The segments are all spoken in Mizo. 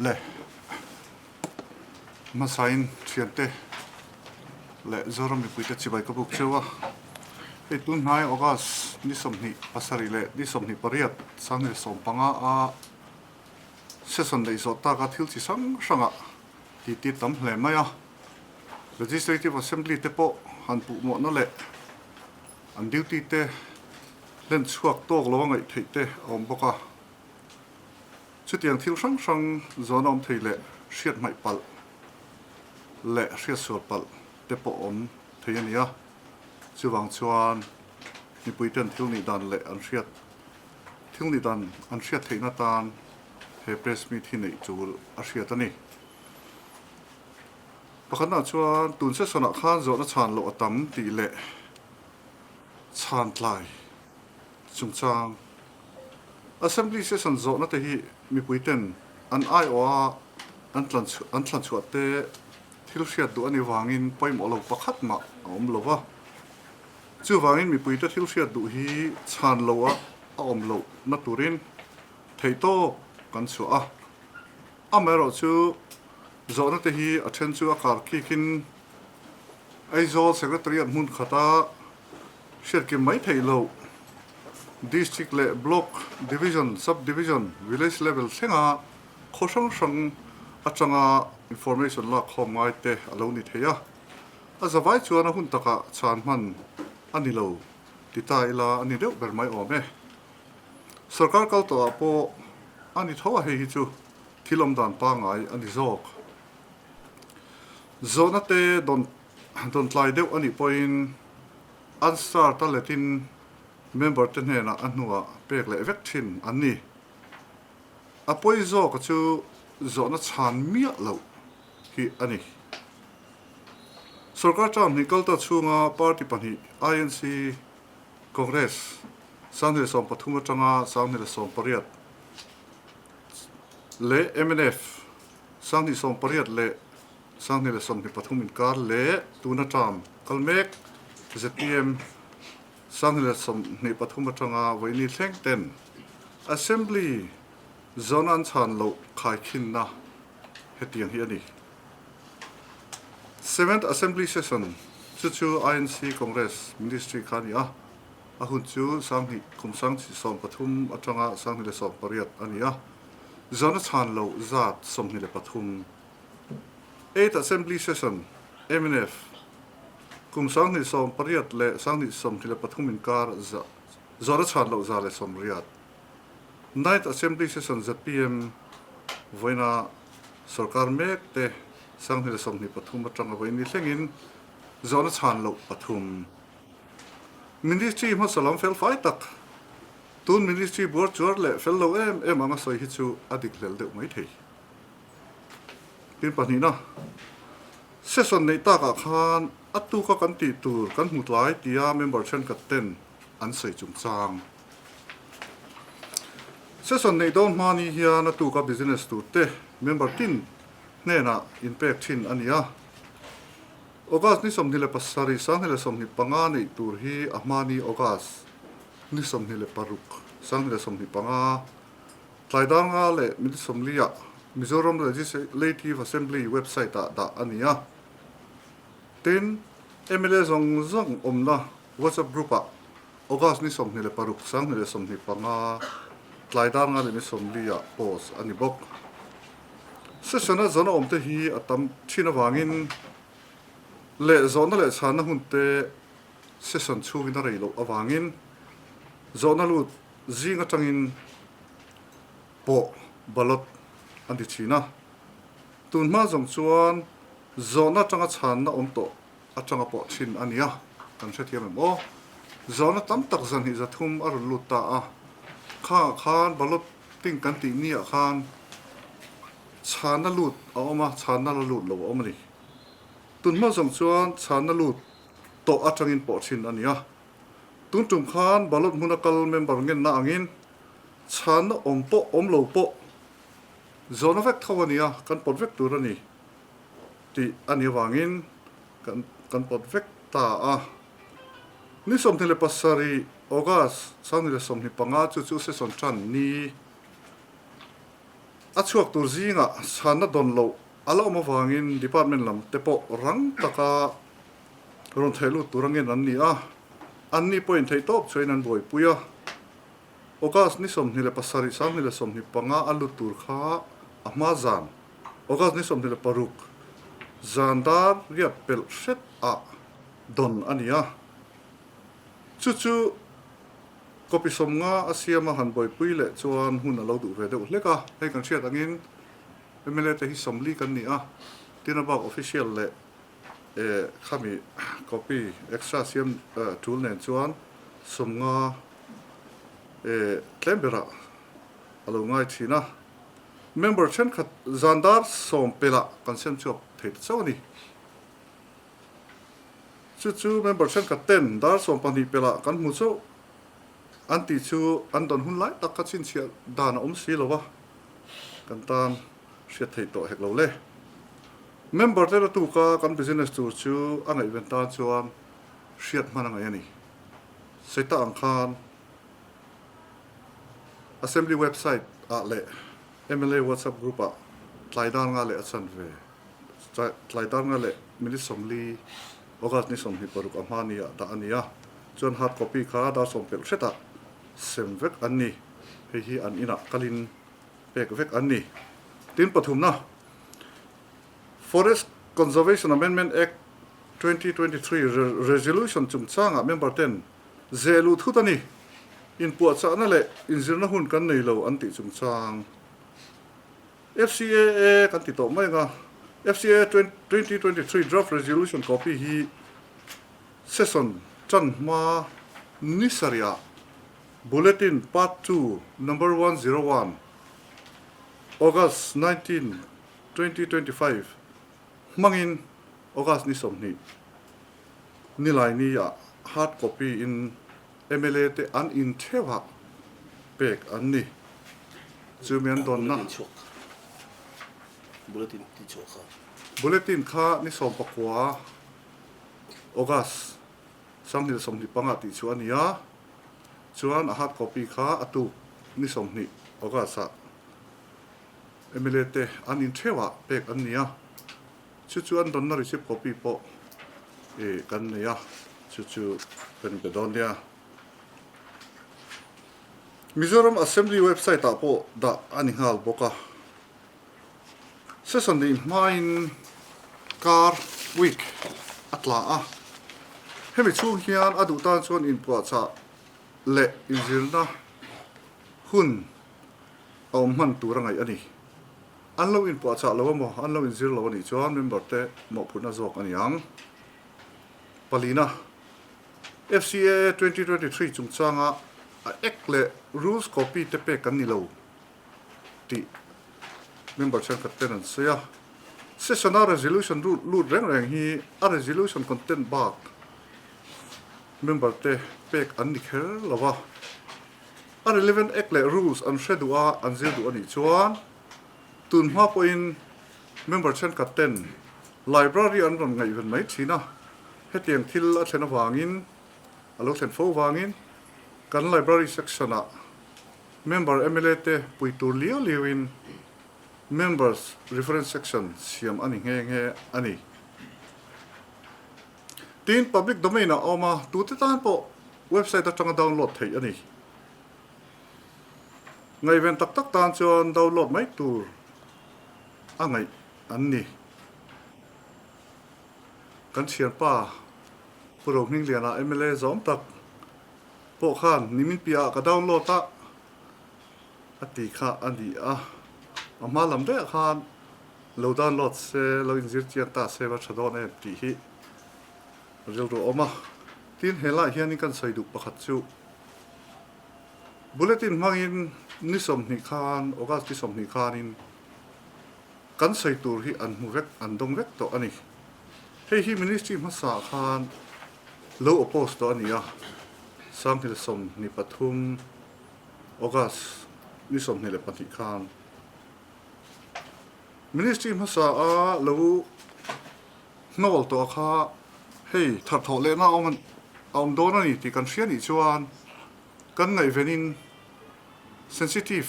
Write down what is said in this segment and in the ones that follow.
Le hmasain thiante leh Zoram mipuite chibai ka buk cheu a, hei tun hnai August ni 27 leh ni 28 2015 a session neih zawh taka thil chi hrang hrangah titi tam hle mai a, Legislative Assembly te pawh han puhmawhna leh an duty te hlen chhuak tawk lo a ngaih theih te a awm bawk a. Chutiang thil hrang hrang zawn a awm thei leh hriat hmaih palh leh hriat sual palh te pawh awm thei a ni a. Chuvang chuan mipui ten thil nih dan leh an hriat thil nih dan an hriat theihna tan he press meet hi neih tul a hriat a ni. Pakhatnaah chuan tun session ah khan zawhna chhan loh a tam tih leh chhan tlai chungchang Assembly session zawhna te hi mipui ten an aiawh a an tlan an thlan chhuah te thil hriat duh a ni vangin pawimawh lo pakhat mah a awm lo va. Chuvangin mipui te thil hriat duh hi chhan lo a a awm loh na turin theihtawp kan chhuah a. Amaherawh chu zawhna te hi a then chu a kar khikin Aizawl Secretariat hmun khata hriatkim mai theih loh District leh Block, Division, Sub-Division, Village level thlenga khaw hrang hrang atanga information lak khawm ngai te a lo ni thei a. A zavai chuan a hun takah chhan hman a ni lo ti ta ila a ni deuh ber mai awm e. Sorkar kal tawhah pawh a ni tho a hei hi chu thil awm dan pangngai a ni zawk. Zawhna te dawn dawn tlai deuh a nih pawhin an start a letin member te hnenah a hnuah pek leh vek thin an ni. A pawi zawka chu zawhna chhan miah loh hi a ni. Sorkar term hnih kal ta chhunga party pahnih INC, Congress, 2013 atanga 2018 leh mnf, 2018 leh 2023 inkar leh tuna term kal mek zpm, 2023 atanga vawiini thleng ten Assembly zawna an chhan loh khaikhinna hetiang hi a ni. Seventh Assembly Session chu chu INC Congress Ministry kha a ni a, a hun chu 2000 kum 2013 atanga 2018 a ni a, zawna chhan loh zat 23. Eighth Assembly Session, mnf, kum 2018 leh 2023 inkar zawna chhan loh 180. Ninth Assembly Session zpm vawiina sorkar mek te 2023 atanga vawiin ni thlengin zawhna chhan loh pathum. Ministry hmasa lam fel fai tak, tun Ministry buar chuar leh fel lo em em anga sawi hi chu a dik hlel deuh mai thei. Tin pahnihna, session neih takah khan a tuka kan tih tur kan hmu tlai tia member thenkhat ten an sawi chungchang. Session neih dawn hma ni hian a tuka business tur te member tin hnenah inpek thin a ni a. August ni 27, 2025 neih tur hi a hma ni August ni 26, 2025 tlai danga leh minute 40 ah Mizoram Legislative Assembly website ah dah a ni a. Tin, mla zawng zawng awmna WhatsApp group ah August ni 26, 2025 tlai dar nga leh ni 40 ah post a ni bawk. Session a zawhna awmte hi a tam thin avangin leh zawhna leh chhanna hunte session chhungin a rei loh avangin zawhna lut zing atangin pawh ballot a ni thin a. Tun hma zawng chuan zawhna atanga chhanna awm tawh atanga pawh thin a nia, kan hrethiam em aw. Zawhna tam tak zanhnih zathum a rawn lut ta a, khangah khan balloting kan tih niah khan chhanna lut a awm a, chhanna la lut lo a awm a ni. Tun hma zawng chuan chhanna lut tawh atangin pawh thin a nia. Tun tum khan ballot hmuna kal member ngenna angin chhanna awm pawh awm lo pawh zawhna vek tho a nia, kan pawt vek tur a ni. Tih a nih avangin kan kan pawt vek ta a. Ni 27 August 2025 chu chu session tan ni. A chhuak tur zingah chhanna dawn loh a la awm avangin department lam te pawh rang taka rawn theih lut tur angin an ni a, anni pawhin theihtawp chuain an buaipui a. August ni 27, 2025 a lut tur kha a hma zan, August ni 26 zan dar riat pelh hret ah dawn a ni a. Chu chu copy 50 a siam a han buaipui leh chuan hun a lo duh ve deuh hlek a. Hei kan hriat angin mla te hi 40 kan ni a, tin a bak official leh khami copy extra siam tul nen chuan 50 tlem berah a lo ngai thin a. Member thenkhat zan dar 10 pelah kan sem chhuak thei ta chauh a ni. Chu chu member thenkhat ten dar 12 pelah kan hmu chauh an tih chu an dawn hun lai tak kha chhinchhiah dan a awm si lo a, kan tan hriat theih tawh hek lo le. Member te la tuka kan business tur chu a ngaihven tan chuan hriat hman a ngaih a ni. Saita ang khan Assembly website ah leh mla WhatsApp group ah tlai dar nga leh a chan ve. Tlai dar nga leh minute 40 August ni 26 a hma ni ah dah a ni a, chuan hard copy kha dar 10 pelh hretah sem vek an ni. Hei hi an inah kalin pek vek an ni. Tin pathumna, Forest Conservation Amendment Act 2023 Resolution chungchangah member ten zeh luh thut a ni. Inpuahchahna leh inzirna hun kan nei lo an tih chungchang. FCAA kan ti tawh mai anga, FCAA 2023 Draft Resolution copy hi session tan hma ni sarih ah Bulletin Part Two Number 101, August 19, 2025 hmangin August ni 20 Nilaini ah hard copy in mla te an in theuh ah pek an ni. Chu mi an dawnna. Bulletin kha ni 19 August 2025 tih chu a ni a, chuan a hard copy kha a tuk ni 20 August ah mla te an in theuh ah pek an ni a, chu chu an dawnna receipt copy pawh kan nei a, chu chu kan be dawn nia. Mizoram Assembly website ah pawh dah a ni nghal bawk a. Session neih hmain kar, week, a tla a. Hemi chhung hian a duh tan chuan inpuahchah leh inzirna hun a awm hman tur a ngaih a ni. An lo inpuahchah lo emaw, an lo inzir lo a nih chuan member te mawhphurhna zawk a ni ang. Palina, FCAA 2023 chungchanga a Act leh Rules copy te pek kan ni lo tih member thenkhat ten an sawi a. Session a resolution lut reng reng hi a resolution content bak member te pek an ni kher lo va. A relevant Act leh Rules an hre duh a, an zir duh a nih chuan tun hma pawhin member thenkhat ten library an rawn ngaihven mai thin a. Hetiang thil a thlen avangin, a lo thlen fo vangin kan library section ah member mla te pui tur liau liau in members reference section siam a ni nghe nghe a ni. Tin, public domain ah a awm a, tute tan pawh website atanga download theih a ni. Ngaihven tak tak tan chuan download mai tur a ngaih an ni. Kan thianpa Pu Rohmingliana mla zawm tak pawh khan nimin piahah ka download a a ti kha a ni a, a hma lam daihah khan lo download se, lo inzir chiang ta se va tha dawn em tih hi rilru a awm a. Tin, he laiah hianin kan sawi duh pakhat chu bulletin hmangin ni 20 khan, August ni 20 khanin Kan sawi tur hi an hmu vek, an dawng vek tawh a ni. Hei hi Ministry hmasa khan lo oppose tawh a ni a, 2023 August ni 22 khan Ministry hmasa a lo hnawl tawh a kha hei tharthawh lehna a awm a awm dawn a ni tih kan hria nih chuan kan ngaihvenin sensitive.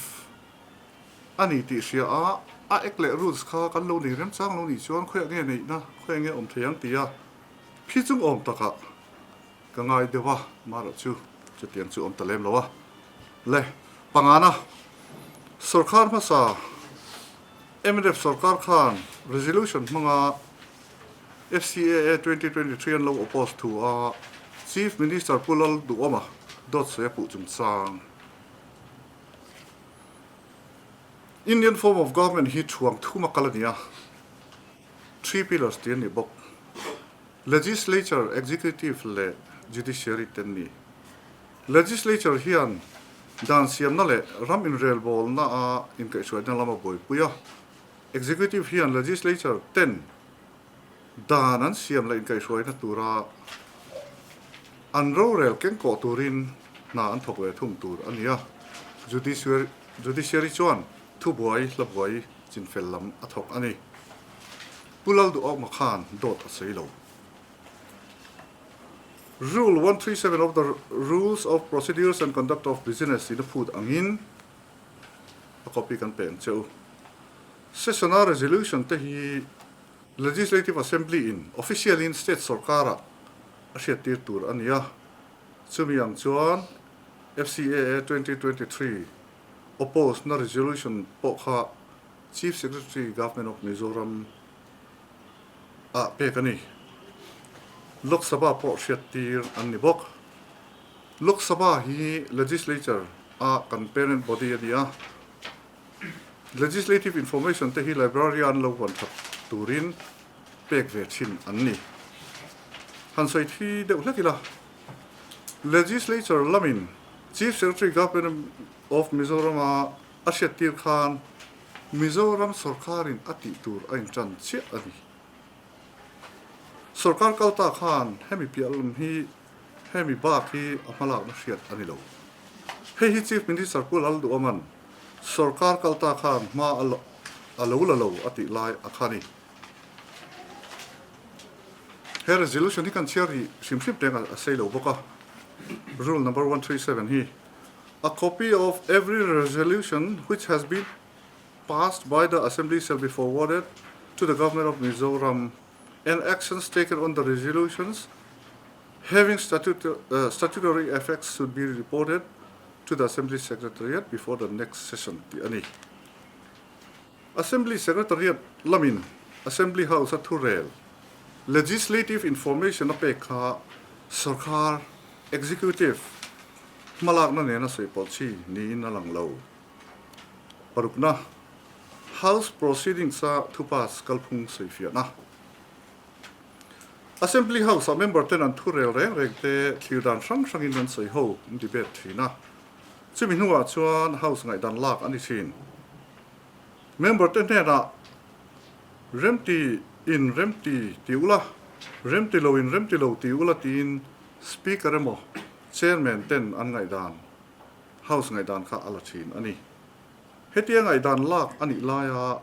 A ni tih hria a, a act leh rules kha kan lo nei remchang lo nih chuan khawiah nge neihna, khawiah nge awm thei ang ti a, phi chung awm takah ka ngai deuh a, marawh chu chutiang chu awm ta lem lo a. Le, pangana, sawrkar hmasa mnf sawrkar khan resolution hmanga FCAA 2023 an lo oppose thu a, Chief Minister Pu Lalduhawma dawt sawi a puh chungchang. Indian form of government hi thuang thum a kal a ni a, three pillars tih a ni bawk. Legislature, Executive leh Judiciary te an ni. Legislature hian dan siamna leh ram inrelbawlna a inkaihhruaina lam a buaipui a, Executive hian Legislature ten dan an siam leh inkaihhruaina tura an rorel kengkawh turin hna an thawk ve thung tur a ni a, Judiciary chuan thubuai hlabuai chinfel lam a thawk a ni. Pu Lalduhawma khan dawt a sawi lo. Rule 137 of the Rules of Procedures and Conduct of Business in a phut angin a copy kan pe ang che u. Session-a resolution te hi Legislative Assembly in official in state sorkar-ah a hriattir tur a ni a, chumi ang chuan FCAA 2023 oppose na resolution pawh kha Chief Secretary Government of Mizoram ah pek a ni. Lok Sabha pawh hriattir an ni bawk. Lok Sabha hi Legislature a kan parent body a ni a. Legislative information te hi library a an lo huan that turin pek ve thin an ni. Han sawi thi deuh hlek ila, Legislature lamin Chief Secretary Government of Mizoram a a hriattir khan Mizoram sorkarin a tih tur a intan chiah a ni. Sorkar kalta khan hemi piah lam hi Hemi bak hi a hmalakna hriat a ni lo. Hei hi Chief Minister Pu Lalduhawma'n sorkar kalta khan hma a lo la lo a tih lai a kha ni. He resolution hi kan chhiar rih hrim hrim teng a sei lo bawk a. Rule number 137 hi A copy of every resolution which has been passed by the Assembly shall be forwarded to the Government of Mizoram and actions taken on the resolutions having statutory effects should be reported to the Assembly Secretariat before the next session tih a ni. Assembly Secretariat lamin Assembly House a thurel Legislative Information a pek kha sorkar, Executive, hmalakna nena sawi pawlh chi niin a lang lo. Parukna, House Proceedings a thupass kalphung sawifiahna. Assembly House-ah member ten an thu rel reng reng te thlir dan hrang hrangin an sawi ho, an debate thin a. Chumi hnuah chuan House ngaihdan lak a ni thin. Member te hnenah Remti in remti ti ula, remti lo in remti lo ti ula tiin Speaker emaw Chairman ten an ngaihdan House ngaihdan kha a la thin a ni. Hetia ngaihdan lak a nih laia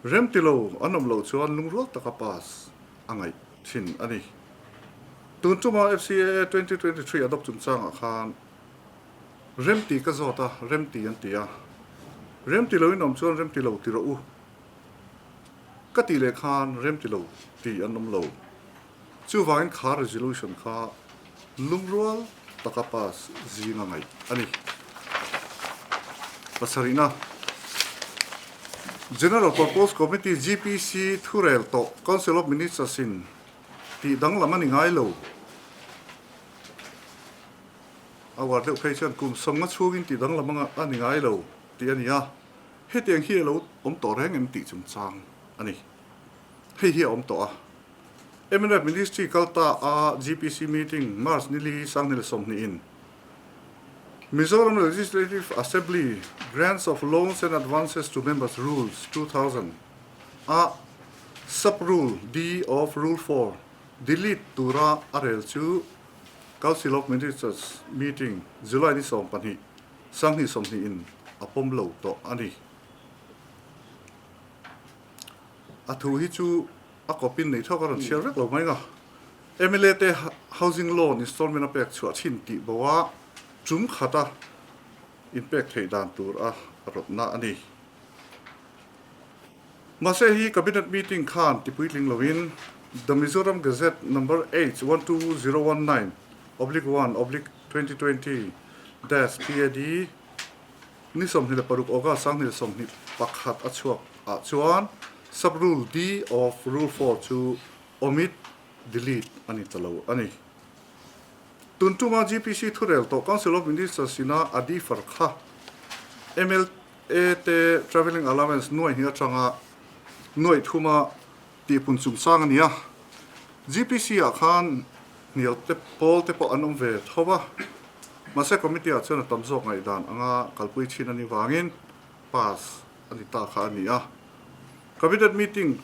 remti lo an awm loh chuan lungrual taka pass a ngaih thin a ni. Tun tuma FCAA 2023 adopt chungchangah khan remti ka zawt a, remti an ti a. Remti loin awm chuan remti lo ti rawh u ka tih leh khan remti lo ti an awm lo. Chuvangin kha resolution kha lungrual taka pass zing a ngaih a ni. Pasarihna, General Purpose Committee, GPC, thurel tawh Council of Ministers in tih danglam a ni ngai lo. A uar deuh phei chuan kum sawmnga chhungin tih danglam a ni ngai lo tih a ni a, hetiang hi a lo awm tawh reng em tih chungchang a ni. Hei hi a awm tawh a. Mnf Ministry kal ta a GPC meeting March nili Sanghni leh 20 in Mizoram Legislative Assembly Grants of Loans and Advances to Members Rules 2000 a Sub-Rule D of Rule 4 delete tura a rel chu Council of Ministers meeting July ni 12 Sanghni 20 in a pawm lo tawh a ni. A thu hi chu a kawpin nei thawk a rawn chhiar vek lo mai nga. Mla te housing loan installment a pek chhuah thin tih bo a tum khata inpek theih dan tur a rawtna a ni. Mahse hi Cabinet meeting khan tipuitling loin The Mizoram Gazette Number H12019 oblique one oblique 2020 dash PAD ni 26 August 2021 a chhuak ah chuan Sub Rule D of Rule 4 chu omit, delete, a ni ta lo a ni. Tun tuma GPC thurel tawh Council of Ministers ina a defer kha mla te travelling allowance nuai hnih atanga nuaih thuma tihpun chungchang a ni a. GPC ah khan hnial te pawl te pawh an awm ve tho a, mahse committee ah chuan a tam zawk ngaihdan anga kalpui thin a nih vangin pass a ni ta kha a ni a. Cabinet meeting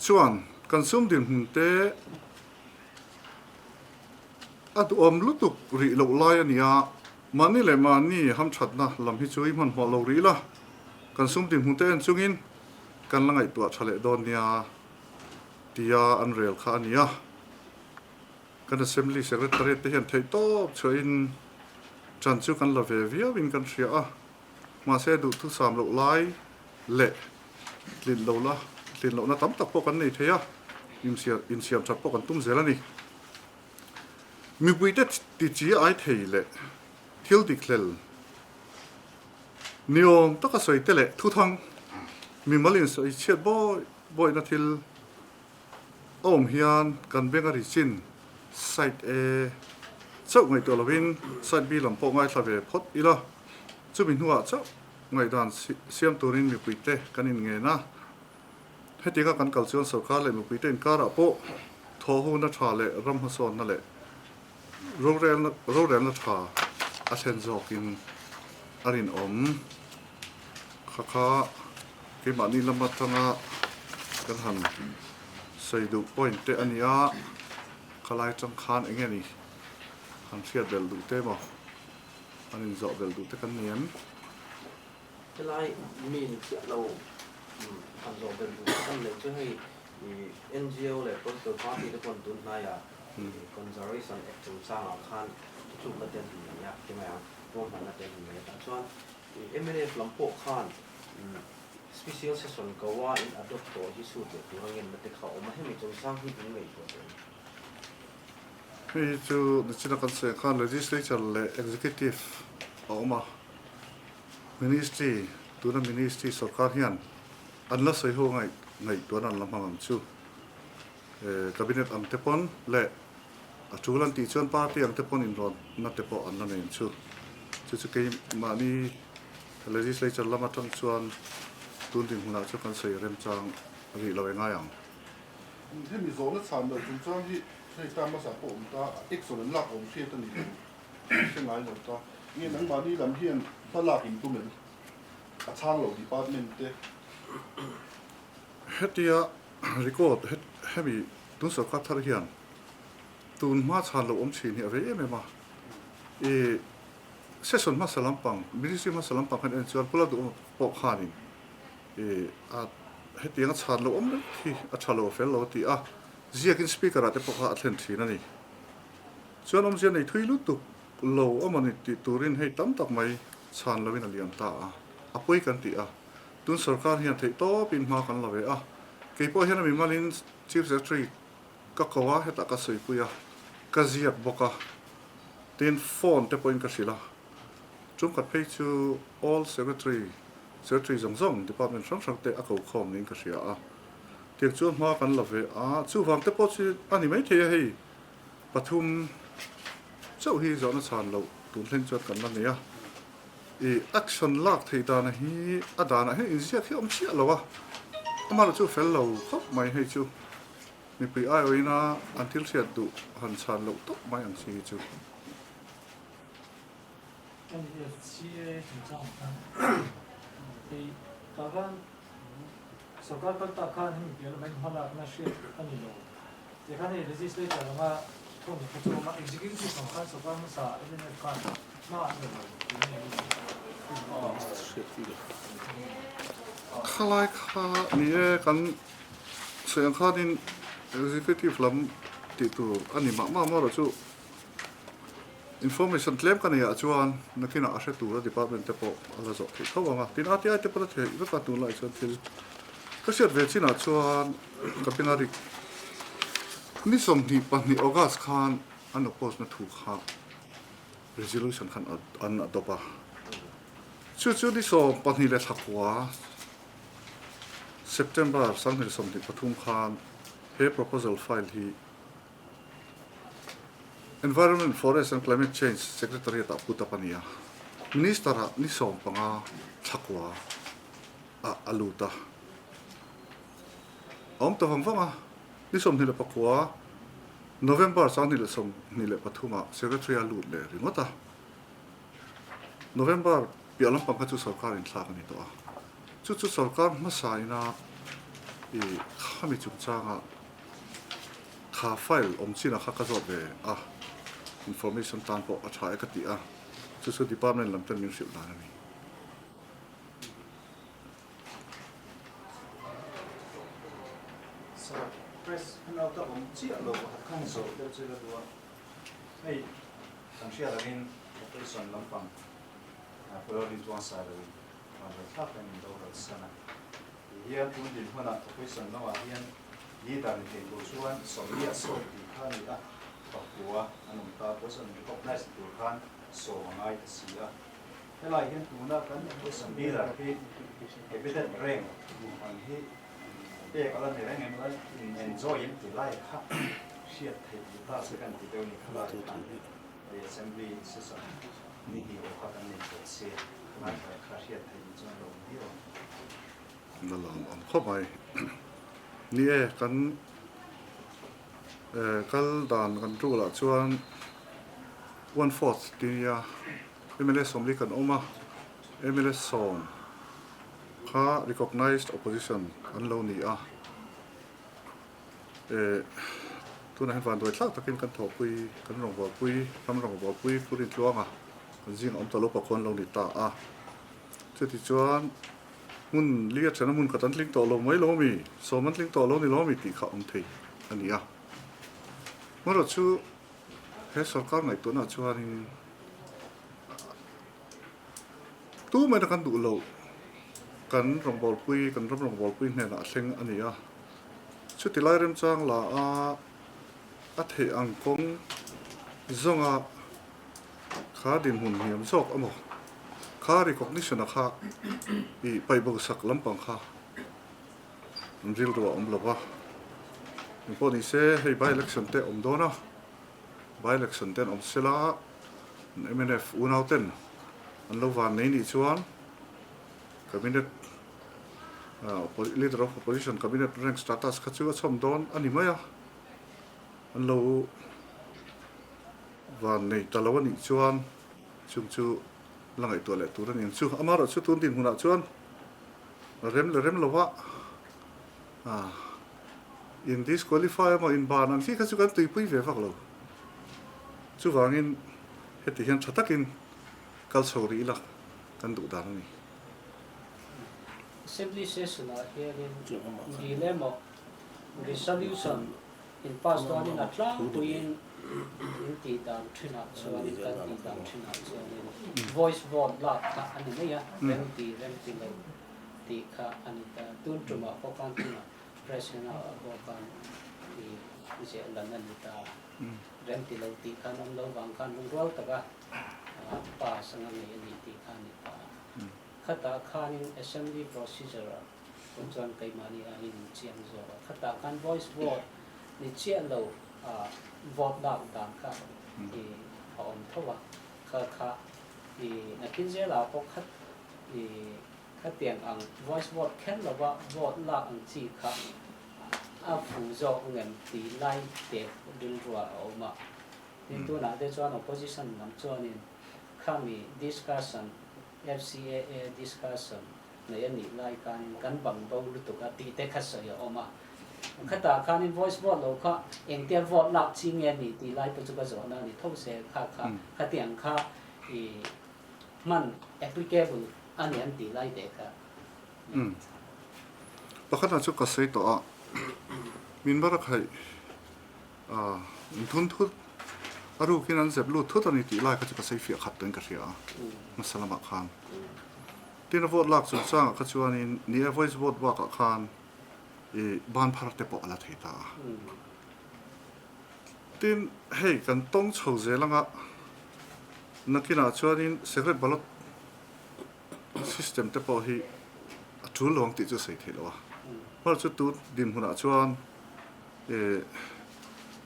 chuan kan sum dinhmun te a duhawm lutuk rih loh lai a ni a, mahni leh mahni hamthatna lam hi chu i hmanhmawh lo rih la, kan sum dinhmun te en chungin kan la ngaihtuah tha leh dawn nia tia an rel kha a ni a. Kan Assembly Secretariat te hian theihtawp chhuahin ṭan chu kan la ve viauin kan hria a, mahse duhthusam loh lai leh tlin lo la, tlin lohna tam tak pawh kan nei thei a, insiam that pawh kan tum zel a ni. Mipuite ti chi ai thei leh thil dik hlel niawm taka sawi te leh thuthang mimal insawi chhiat bawi bawihna thil a awm hian kan beng a ri chin side A chauh ngaihtuah lovin side B lam pawh ngaithla ve phawt ila, chumi hnuah chauh Ngaihdan siam turin mipuite kan inngen a, hetianga kan kal chuan sorkar leh mipuite inkarah pawh thawhhuna tha leh ram hmasawnna leh rorelna rorelna tha a thlen zawkin a rinawm. Kha kha keimahni lam atanga kan han sawi duh point te a ni a, khalai atang khan eng nge ni han hriat belh duh te maw? An inzawh belh duh te kan ni em? Helai mi ni chiah lo han zawh belh duh te kan neih chu hei NGO leh political party te pawh an tun hnaiah Conservation Act chungchangah khan thutlukna te an han nei a, ti mai ang, ruahmanna te an han nei a. Tah chuan mnf lam pawh khan Special Session Goa in adopt tawh hi sut leh tura ngenna te kha a awm a, hemi chungchang hi in ngaihtuah teh em? Hei hi chu nichina kan sawi ang khan Legislature leh Executive a awm a, Ministry, tuna Ministry sorkar hian an la sawi ho ngaih ngaihtuahna an la hmang ang chu. Cabinet ang te pawn leh a tul an tih chuan party ang te pawn inrawnna te pawh an la nei ang chu. Chu chu keimahni Legislature lam atang chuan tun dinhmunah chuan kan sawi remchang rih lo e ngai ang. Hemi zawhna chhan loh chungchang hi hei ta hmasa pawh awm ta, action an lak awm hriat a ni lo, hre ngai lo ta. Nge nangmahni lam hian hma lak in tum em? A chhang lo department te. Hetia record hemi tun sorkar thar hian tun hma chhan loh awm thin hi a vei em em a. I session hmasa lampang, ministry hmasa lampang khan en chuan Pula Duhawma pawh khanin I a hetiang a chhan lo awm reng hi a tha lo a fel lo a ti a, ziakin speaker ah te pawh kha a thlen thin a ni. Chuan awmzia nei thui lutuk lo a mawni tih turin hei tam tak mai chhan loin a liam ta a, a pawi kan ti a, tun sorkar hian theih tawpin hma kan la ve a, kei pawh hian a mimalin Chief Secretary ka ko a, hetah ka sawipui a, ka ziak bawk a, tin phone te pawhin ka hrilh a, chungkhat phei chu All Secretary Secretary zawng zawng department hrang hrang te a ko khawm niin ka hria a, tiang chuan hma kan la ve a, chuvang te pawh chu a ni maithei a hei pathum chauh hi zawhna chhan loh tun thleng chuan kan la nei a, i action lak theih dana hi a danah hian inziak hi a awm chiah lo a, amaherawh chu fel lo khawp mai hei chu mipui aiawina an thil hriat duh han chhan loh tawp mai ang chi hi chu. NFCA chungchang khan hei tah khan sorkar kal tak khan hemi piah lama in hmalakna hriat a ni lo. Tih khan hei legislature anga thawm kha chu a awm a, executive ang khan sorkar hmasa MNF khan hma an la lo tih nge ni? Khalai kha ni e, kan sawi ang khanin executive lam tih tur a ni mah mah marawh chu. Information tlem ka nei ah chuan nakinah a hre tura department te pawh a la zawh theih tho ang a, tin RTI te pawh la theih vek a tunlai chuan thil. Ka hriat ve chinah chuan ka beng a rik. Ni 22 August khan an oppose na thu kha resolution khan an adopt a. Chu chu ni 12 leh thla kua September 2023 khan he proposal file hi Environment, Forest and Climate Change Secretariat ah put up a ni a. Minister ah ni 15 thla kua ah a lut a. A awm ta vang vang a, ni 29 November 2023 ah Secretary a lut leh ringawt a. November piah lampang kha chu sorkar inthlak a ni tawh a. Chu chu sorkar hmasa ina i khami chungchanga Kha file awm chinah kha ka zawt ve a, information tan pawh a tha e ka ti a, chu chu department lam ten min hrilh dan a ni. Sir, press handout a awm chiah lo pakhat khan zawh deuh chu ka duh a, hei kan hriat angin operation lampang Pulaurin Tuangsa loin vanral thlak hian min boral san a. Ti hian tun dinhmunah opposition lamah hian leader ni thei tur chuan sawmli a sawm tih kha a ni a, pakua an awm ta, opposition recognize tur khan sawm a ngai ta si a. Helai hian tuna kan opposition leader hi cabinet rank ang hi pek a la ni reng em la, in enjoy em ti lai kha hriat theih ni ta se kan ti deuh ni kha lai khan hei assembly session ni hnih aw kha kan nei tawh si a, lai kha hriat theih ni chuan lo awm viau ang. Na lam awm khawp mai. Ni e, kan kal dan kan rule ah chuan one fourth ti nia mla sawmli kan awm a, mla sawm kha recognised opposition an lo ni a. Tunah hian vanduai thlak takin kan thawhpui, kan rawngbawlpui, ram rawngbawlpui Pu Rintluanga kan zing awm ta lo pakhawn lo ni ta a. Chutichuan hmun li a thena hmun khat an tling tawh lo mai lo ami, sawm an tling tawh lo ni lo ami tih kha awm thei a ni a. Hmanraw chu he sorkar ngaihtuahnaah chuanin tumahna kan duh loh kan rawngbawlpui, kan ram rawngbawlpui hnenah a thleng a ni a. Chuti lai remchang la a a theih ang kawng zawnga kha dinhmun hniam zawk amaw kha recognition a kha ih paih bo sak lampang kha an rilru a awm lo va. Engpawh ni se hei by election te awm dawn a, by election te an awm sela mnf unau ten an lo van nei nih chuan cabinet leader of opposition cabinet rank status kha chu a chhawm dawn a ni mai a, an lo Van nei ta lo a nih chuan chung chu la ngaihtuah leh tur a ni ang chu. Amaherawh chu tun dinhmunah chuan rem leh rem lova in disqualify emaw in ban ang chi kha chu kan tuipui ve vak lo. Chuvangin heti hian tha takin kal chho rih ila kan duh dan a ni. Assembly session-ah hianin dil emaw resolution In pass danin a tlangpuiin in tih dan thinah chuan kan tih dan thinah chuanin voice vote lak kha a ni mai a, rem ti rem ti lo tih kha a ni ta. Tun tumah pawh khan tunah president ah pawh khan i ziah lan a ni ta. Rem ti lo tih khan awm lo vang khan lungrual taka pass anga ngei a ni tih kha a ni ta. Khatah khanin assembly procedure ah Tun chuan keimahni a in chiang zawk a, khatah khan voice vote ni chiah lo a vote lak dan kha i a awm tho a, kha kha i nakin zelah pawh khat i khatiang ang voice vote kher lova vote lak ang chi kha a fu zawk ngem tih lai te rilrua a awm a. Tin tunah te chuan opposition lam chuanin khami discussion FCAA discussion nei a nih lai khanin kan bang bo lutuk a tih te kha sawi a awm a. Khatah khanin voice vote lo kha engtia vote lak chi nge a ni tih lai pawh chu ka zawhna a ni tho se kha kha khatiang kha i hman applicable a ni an tih lai te kha. Pakhatah chu ka sawi tawh a, min barakhaih A, in thun thut, a rukin an zep lut thut a ni tih lai kha chu ka sawi fiah khat tawhin ka hria a, hmasa lamah khan. Tin a vote lak chungchangah kha chuanin ni e voice vote bakah khan I ban phar te pawh a la thei ta a. Tin, hei kan tawng chho zel anga nakinah chuanin secret ballot system te pawh hi a tul lo ang tih chu sawi theih loh a. Hmar chu tun dinhmunah chuan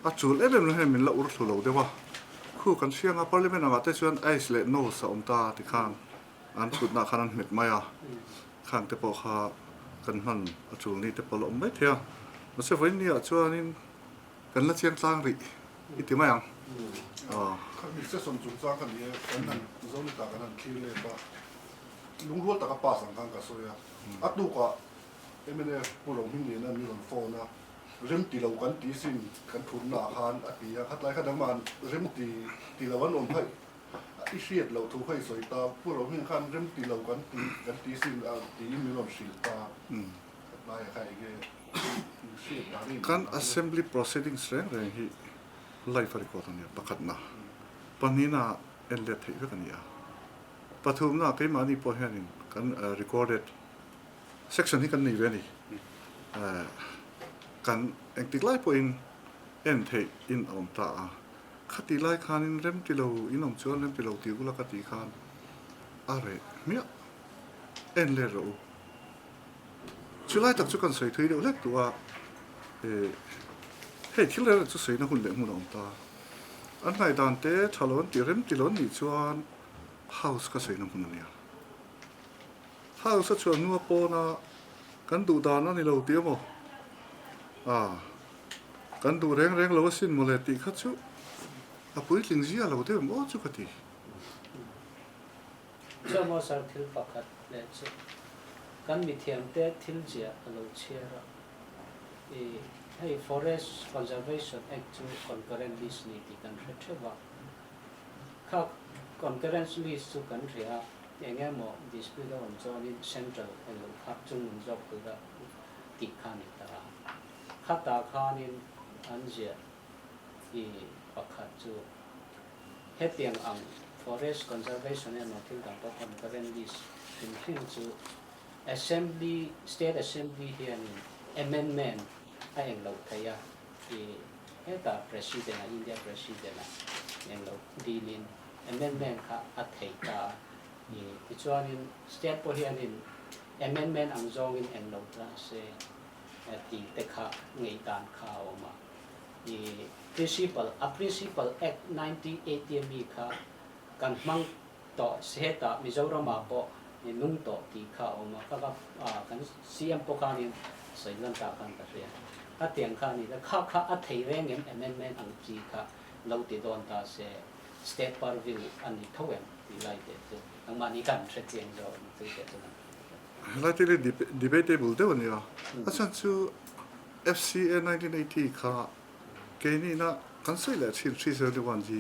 a tul em em lo hian min la ur thlu lo deuh a. Khu kan hria anga parliament angah te chuan ayes leh noes a awm ta tikhan an thutna khan an hmet mai a. Khang te pawh kha kan hman a tul ni te pawh la awm mai thei a. Mahse vawiin ni ah chuanin kan la chiang tlang rih i ti mai ang. Khami session chungchang kha ni e, kan han Zonita kan han thlir lep a, lungrual taka pass ang khan ka sawi a. A tukah mnf Pu Rohming Liana min rawn phone a, rem ti lo kan ti sin kan thutna ah khan a ti a, khatlai kha dangmah rem ti ti lo an awm kha I hriat loh thu kha i sawi ta, Pu Rohmin khan rem ti lo kan ti kan ti sin a tiin min rawn hrilh ta. Tlaiah kha enge i hriat dan in. Kan Assembly proceedings reng reng hi live a record a nia, pakhatna. Pahnihna en let theih vek a ni a. Pathumna keimahni pawh hianin kan recorded section hi kan nei ve a ni. Kan engtik lai pawhin en theih in a awm ta a. Khati lai khanin rem ti lo in awm chuan rem ti lo tih ula ka tih khan a reh hmiah en let rawh u. Chulai tak chu kan sawi thui deuh hlek duh a, hei thil reng reng chu sawina hun leh hmun a awm ta. An ngaihdan te tha lo an tih rem ti lo an nih chuan house ka sawina hmun a nia. House a chhuah hnua pawna kan duh dan a ni lo tih emaw? Aaa. Kan duh reng reng lo asin mawle tih kha chu a puitling zia lo deuh maw chu ka ti. Chuan maw sir thil pakhat leh chu kan mithiamte thil ziah a lo chhiar a, i hei Forest Conservation Act chu concurrent list ni tih kan hre theuh a, kha concurrent list chu kan hria a, eng emaw dispute a awm chuanin central elo kha chungnung zawk tura tih kha a ni ta a. Khatah khanin an ziah i pakhat chu hetiang ang Forest Conservation emaw thil dang pawh concurrent list hrim hrim chu Assembly, State Assembly hianin amendment a eng loh theih a, i hetah President a, India President a eng loh dilin amendment kha a thei ta a, i tichuanin State pawh hianin amendment ang zawngin eng lo ta se. tih te kha ngei dan kha a awm a. I Principal, a Principal Act 1980 ami kha kan hmang tawh hetah Mizoramah pawh i nung tawh tih kha a awm a. Kha kha kan CM pawh khanin sawi lan ta khan ka hria. Khatiang kha a ni ta. Kha kha a thei reng em amendment ang chi kha lo ti dawn ta se State purview a ni tho em tih lai te chu nangmahni khan hre chiang zawk ang chu teh chu kan Helai te hi debatable deuh a ni a, a chhan chu FCA 1980 kha keinihna kan sawi leh thin 371 G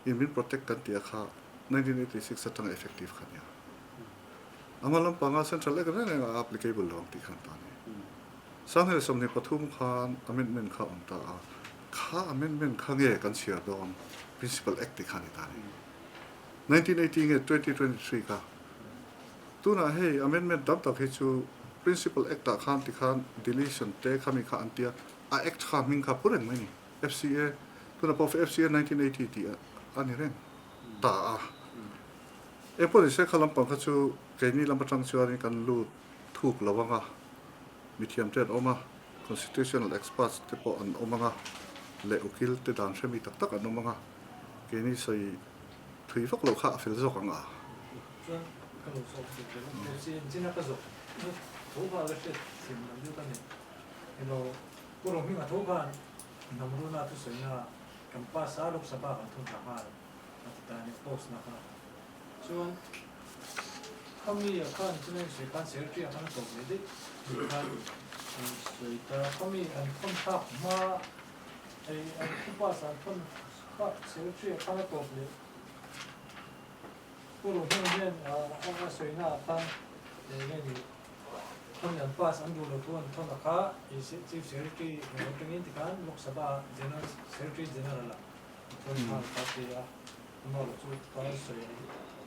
in min protect kan tih a kha 1986 atanga effective kha a ni a. A hma lampanga Central Act reng reng a applicable lo ang tih khan ta a ni. 2023 khan amendment kha a awm ta a, kha amendment kha nge kan chhiar dawn Principal Act tih kha a ni ta a ni. 1980 nge 2023 kha Tunah hei amendment tam tak hi chu Principal Act ah khan tikhan deletion te khami kha an tia, a Act kha hming kha pu reng mai ni. FCA, tunah pawh FCA 1980 tih a ni reng ta a. Engpawh nise kha lampang kha chu keini lam atang chuanin kan lut thuk lo anga, mithiam te an awm a, constitutional experts te pawh an awm anga leh ukil te dan hremi tak tak an awm anga, keini sawi thui vak loh kha a fel zawk ang a. Chuan ka lo zawk thei zel a, FC engchina ka zawk chu tho kha la hriat thiam loh deuh ka nei. Elo Pu Rohminga tho khan Hnamruna thusawiina kan pass a Lok Sabha kan thun thla nghal a ti ta a nia post na kha. Chuan khami ah khan chuna insawi khan secretary ah khan a tawp leh daih tih khan insawi ta khami an thawn thlak hma hei an thu pass ah an thawn kha secretary ah khan a tawp leh Pu Rohnu hian a sawina ah khan eng nge ni khami an pass an duh lo thu an thawn a kha Chief Secretary eng atangin tikhan Lok Sabha ah General Secretary General ah a thawn nghal kha ti a, amaherawh chu ka sawi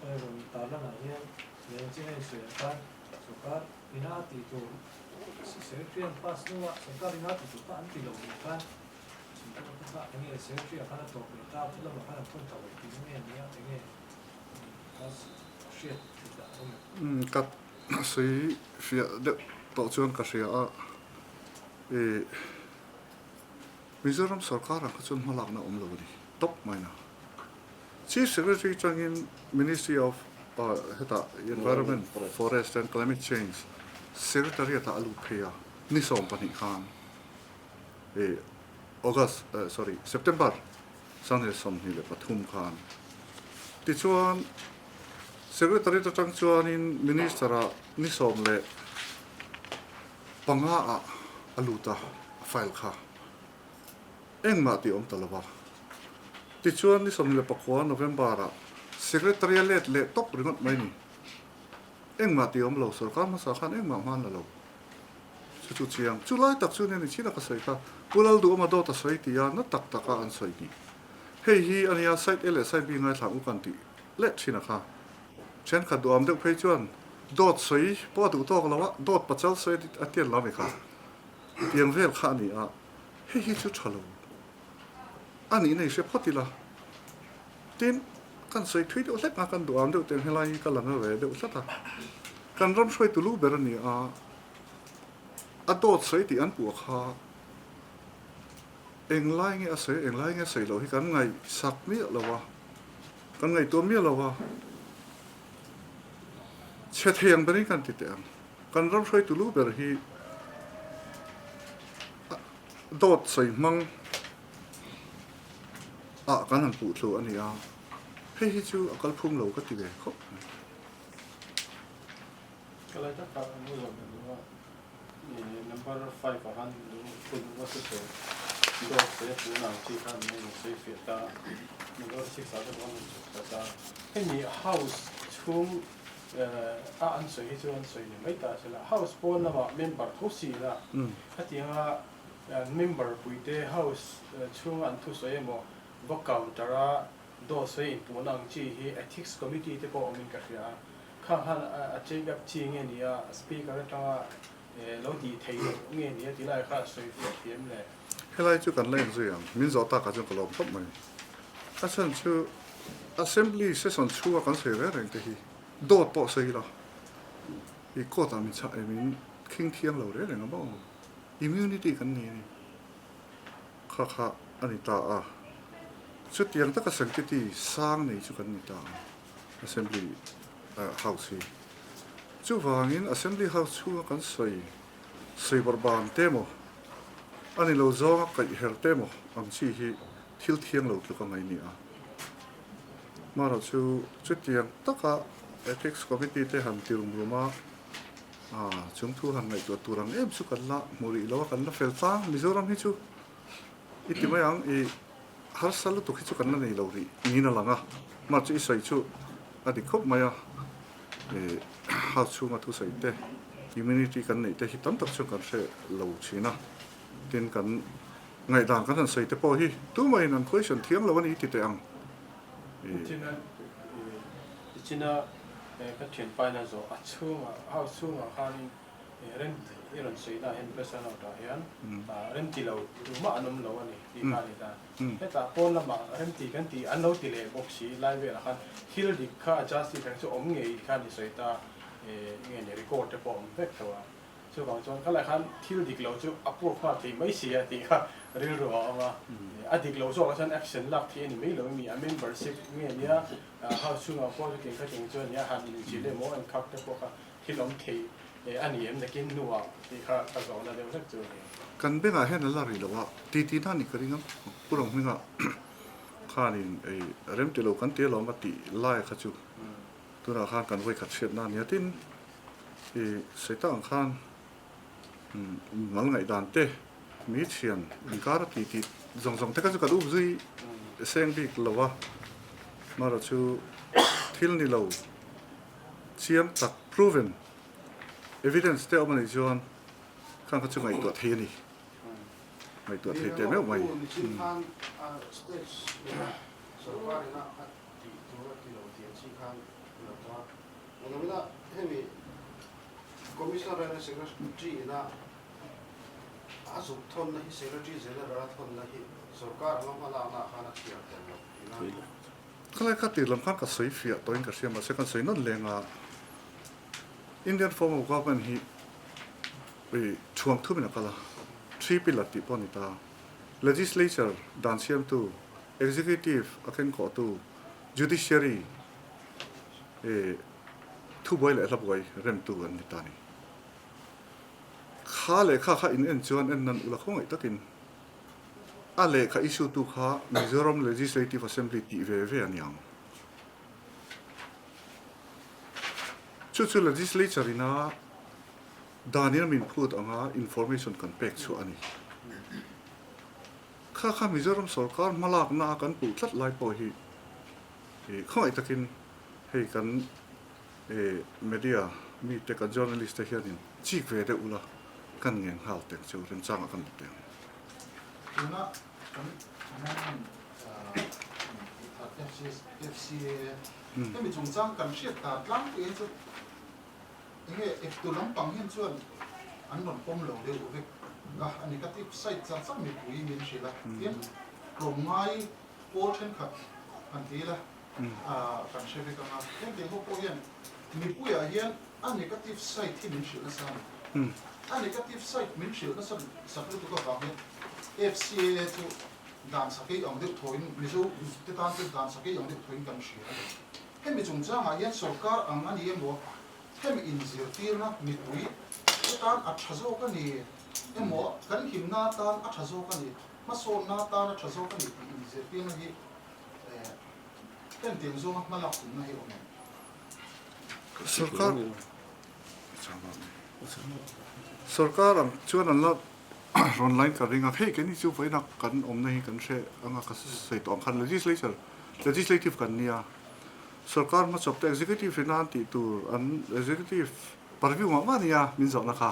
rawn tarlan ah hian leh engchin a insawi ah khan sorkar ina a tih tur. Secretary an pass hnua sorkar ina ti tur kha an ti lo nih khan chhungkaw te kha enge Secretary ah khan a tawp leh ta, chu lamah khan an thawn ta lo tih nge nia enge kha hriat theih dah awm em? Ka sawi fiah deuh tawh chuan ka hria a, ih Mizoram sorkar ang kha chuan hmalakna awm lo a ni tawp mai na. Chief Secretary changin Ministry of hetah Environment, Forest and Climate Change Secretariat ah a lut phei a, ni 12 khan August sorry September 2023 khan. Tichuan Secretariat atang chuanin Minister ah ni 15 ah a lut a, a file kha. Engmah tih awm ta lo va. Tichuan ni 29 November-ah Secretary a let leh tawp ringawt mai ni. Engmah tih awm lo, sorkar hmasa khan engmah hman la lo. Chu chu chiang. Chu lai tak chu nia ni chin a ka sawi kha. Pu Lalduhawma dawt a sawi ti a, na tak taka an sawi ni. Hei hi a nia side A leh side B ngaithla ang u kan tih leh thin a kha. Thenkhat duham deuh phei chuan dawt sawi pawh a duh tawk lo a, dawt pachal sawi a tian lo a mi kha. Tiang vel kha a ni a. Hei hi chu tha lo a nihna i hre phawt ila. Tin, kan sawi thui deuh hlek a, kan duham deuh teng helai hi ka la na ve deuh tlat a. Kan ram hruaitu lu ber a ni a, a dawt sawi tih an puah kha englai nge a sawi, englai nge a sawi loh hi kan ngaihsak miah lo a, kan ngaihtuah miah lo a. Chhe thei ang berin kan ti teh ang. Kan ram hruaitu lu ber hi dawt sawi hmang ah kan han puh thlu a ni a, hei hi chu a kalphung lo ka ti ve khawp mai. Ka lai tak tak an zawh belh lo a, number 5 ah khan phun va se sawi dawt sawi a puh nang chi khan an rawn sawi fiah ta a, number 6 ah te pawh an rawn chhuk ta ta a, hemi house chhung a an sawi hi chu an sawi ni mai ta a sela house pawn lamah member tho si ila khatianga member puite house chhunga an thusawi emaw va counter a dawt sawi inpuhna ang chi hi ethics committee te pawh awmin ka hria a khang khan a take up chi nge ni a speaker atanga lo tih theih loh nge ni a tih lai kha a sawi fiah thiam le. Helai chu kan la inzui ang, min zawh takah chuan ka lawm khawp mai. A chhan chu Assembly session chhunga kan sawi reng reng te hi dawt pawh sawi ila i court ah min chah em in khing thiang lo reng reng a maw? Immunity kan nei a ni. Kha kha a ni ta a. Chutiang taka sanctity sang nei chu kan ni ta a Assembly House hi. Chuvangin Assembly House chhunga kan sawi sawi bawrhban te maw a ni lo zawnga kaih her te maw ang chi hi thil thiang lo tluk a ngaih ni a. Hmanah chu chutiang taka Ethics Committee te han ti rum rum a, chung thu han ngaihtuah tur ang em chu kan la hmu rih lo a, kan la fel tlang. Mizoram hi chu i ti mai ang, i harsa lutuk hi chu kan la nei lo rih niin a lang a. Hmanah chu i sawi chu a dik khawp mai a, house chhunga thusawi te, immunity kan neih te hi tam tak chuan kan hre lo thin a, tin kan Ngaihdan kan han sawi te pawh hi tumahin an question thiam lo a ni ti teh ang. China China ka thianpa in a zawh a chhungah house chhungah khanin rem i rawn sawi na hian press run out ah hian rem ti lo tumah an awm lo a ni tih kha a ni ta. Hetah pawn lamah rem ti kan tih an lo ti leh bawk si lai velah khan thil dik kha a justice ang chu awm ngei khan i sawi ta nge ni record te pawh a awm vek tho a. Chuvang chuan khalai khan thil dik lo chu a proof nghal thei mai si a tih kha rilru a awm a. A dik lo zawkah chuan action lak theih a ni mai lo emi a membership nge nia house chhungah pawh chutiang khatiang chuan nia han inzil emaw an khak te pawh kha thil awm thei a ni em nakin hnuah tih kha ka zawhna deuh hlek chu a ni. Kan bengah hian a la ri lo a, titi na ni ka ring a, Pu Ronghminga khanin ei rem ti lo kan ti alawm a tih lai kha chu tunah khan kan vawikhat hriatna a nia tin, I sawi tak ang khan mal ngaihdan te, mi thian inkar a tih tih zawng zawng te kha chu kan up zui seng bik lo a, marawh chu thil ni lo chiang tak proven evidence te awm a nih chuan khang kha chu ngaihtuah thei a ni, ngaihtuah thei teh meuh mai. Engawina hemi Commissioner and Secretary ina A zuk thawnna hi Secretary General a thawnna hi sorkar anga hmalakna ah khan a chhiar tel loh tihna. Khalai kha tir lam khan ka sawi fiah tawhin ka hria mahse kan sawi nawn leng a, Indian form of government hi thuam thumin a kal a, three pillar tih pawh a ni ta, Legislature dan siamtu, Executive a kengkawhtu, Judiciary thubuai leh hlabuai remtu an ni ta a ni. Kha lehkha kha in en chuan en nan ula khawngaih takin a lehkha issue tu kha Mizoram Legislative Assembly tih ve ve a ni ang. Chu chu Legislature ina danin a min phut anga information kan pek chhuah a ni. Kha kha Mizoram sorkar hmalakna a kan puh tlat lai pawh hi khawngaih takin hei kan Media mite kan journalist te hianin chik ve deuh ula kan ngen nghal teng chu remchangah kan lut teng. Tuna kan amendment tih that FCA hemi chungchang kan hriat ta tlangpui hi chu enge eptu lampang hian chuan an rawn pawm lo deuh vek a a negative side char char mipui min hrilh a tin tlawmngai pawl thenkhat han ti ila kan hre vek ang a, hengtiang ho pawh hian mipuiah hian a negative side hi min hrilh nasa a ni. A negative side min hrilh nasa sak lutuk avang hian FCAA chu dan sakei ang deuh thawhin Mizo te tan chuan dan sakei ang deuh thawhin kan hria a ni. Hemi chungchangah hian sorkar ang a ni emaw, hemi inzirtirna mipui te tan a tha zawk a ni emaw, kan himna tan a tha zawk a ni, hmasawnna tan a tha zawk a ni tih inzirtirna hi Hengtiang zawnga hma lak tumna hi awm em? Sorkar Sorkar ang chuan an la rawn line ka ring a, hei keini chu vawiina kan awmna hi kan hre anga ka sawi tawh ang khan legislature legislative kan nia, sorkar hmachawp te executive ina an tih tur an executive purview mah mah nia min zawhna kha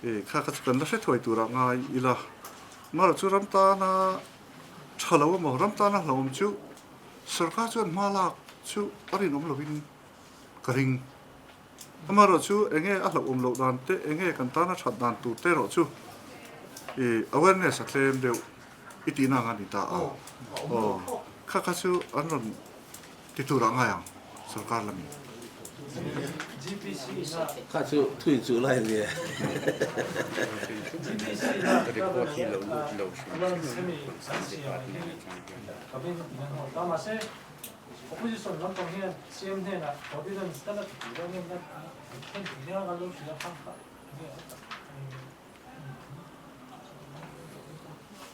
e kha kha chu kan la hre thuai turah ngai ila marawh chu ram tana Tha lo emaw ram tana hlauhawm chu sorkar chuan hma lak chu a rinawm lovin ka ring. Amaherawh chu enge a hlauhawm loh dan te, enge kan tana that dan tur te erawh chu i awareness a tlem deuh i tihna ang a ni ta a. Aw, kha kha chu an rawn Ti tur ah ngai ang sorkar lamin. Kha chu thui chu lai a nia.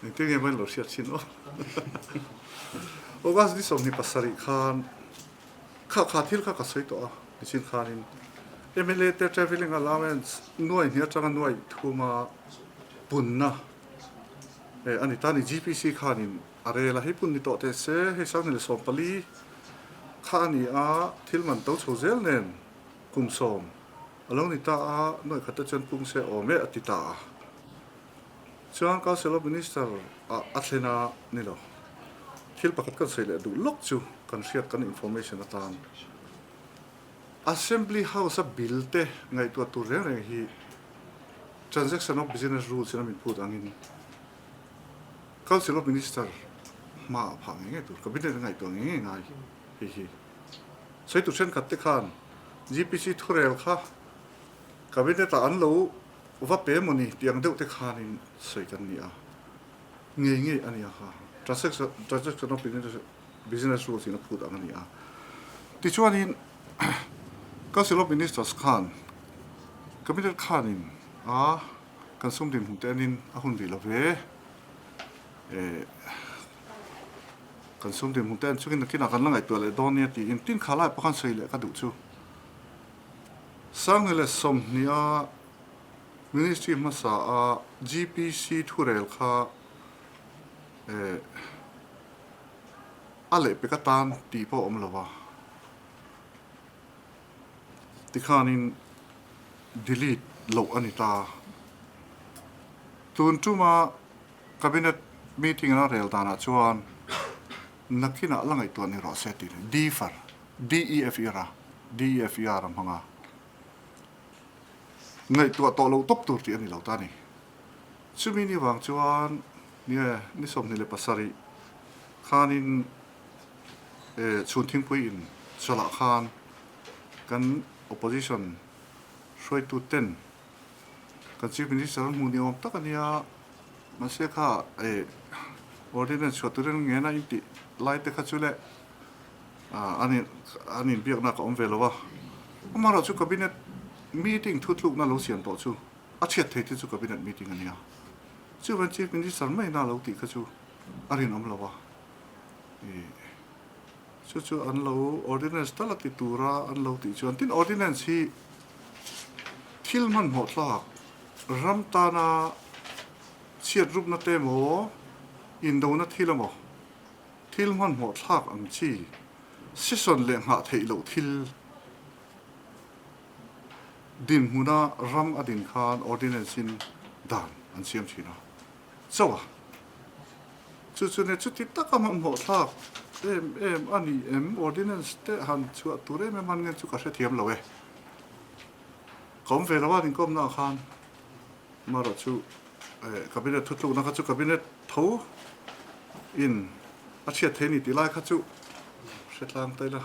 Engtin nge main lo hriat thin aw. August ni 27 khan kha kha thil kha ka sawi tawh a nichin khanin mla te travelling allowance nuai hnih atanga nuai thuma punna eh a ni ta ni GPC khanin a rel a hei pun ni tawh teh se hei 2014 kha a ni a thil man to chho zel nen kum sawm A lo ni ta a, nuai khat te chuan pung se awm e a ti ta a. Chuan Council of Minister ah a thlen a ni lo. Thil pakhat kan sawi leh duh lawk chu kan hriat kan information atan Assembly House a bill te ngaihtuah tur reng reng hi Transaction of Business Rules in a min phut angin Council of Minister hma ah phah ngei ngei tur, Cabinet a ngaihtuah ngei ngei ngai hei hi. Sawi tur thenkhat te khan GPC thurel kha Cabinet ah an lo va pe emaw ni tih ang deuh te khanin sawi kan ni a, ngei ngei a ni a kha Transaction of Business Rules in a phut ang a ni a. Tichuanin Council of Ministers khan Cabinet khanin a kan sum dinhmun te enin a hun rih lo ve. Kan sum dinhmun te an chungin nakinah kan la ngaihtuah leh dawn nia tiin tin kha lai pawh khan sawi leh ka duh chu. Sangni leh sawmhnih a Ministry hmasa a GPC thurel kha a lehpek atan tih pawh a awm lo va, tikhanin delete loh a ni ta. Tun tuma Cabinet meeting a rel danah chuan nakinah la ngaihtuah ni rawh se tih leh defer, D-E-F-E-R a, D-E-F-E-R a hmang a, ngaihtuah tawh lo tawp tur tih a ni lo ta a ni. Chumi ni vang chuan nge ni 27 khanin chhun thingpui in chawlhah khan kan opposition hruaitu ten kan Chief Minister an hmuh ni awm tak a nia, mahse kha ordinance chhuah turin ngena in tih lai te kha chu le an an inbiakna ka awm ve lo a, amaherawh chu cabinet meeting thutlukna lo siam tawh chu a chhiat thei te chu cabinet meeting a nia, chuvan Chief Minister maina lo tih kha chu a rinawm lo a, chu chu an lo ordinance tal a ti tura an lo tih chuan tin ordinance hi thil hmanhmawh tlak ram tana chhiat rupna te emaw indona thil emaw thil hmanhmawh thlak ang chi session leh nghah theih loh thil dinhmuna ram a din khan ordinance in dan an siam thin a chauh a. Chu chu nia chuti taka hmanhmawh thlak em em a ni em? Ordinance te han chhuah tur em em an ngen chu ka hrethiam lo e. Ka awm ve lo a inkawmna ah khan amaherawh chu cabinet thutlukna kha chu cabinet tho in a chhiat thei a ni tih lai kha chu hre tlang ta ila.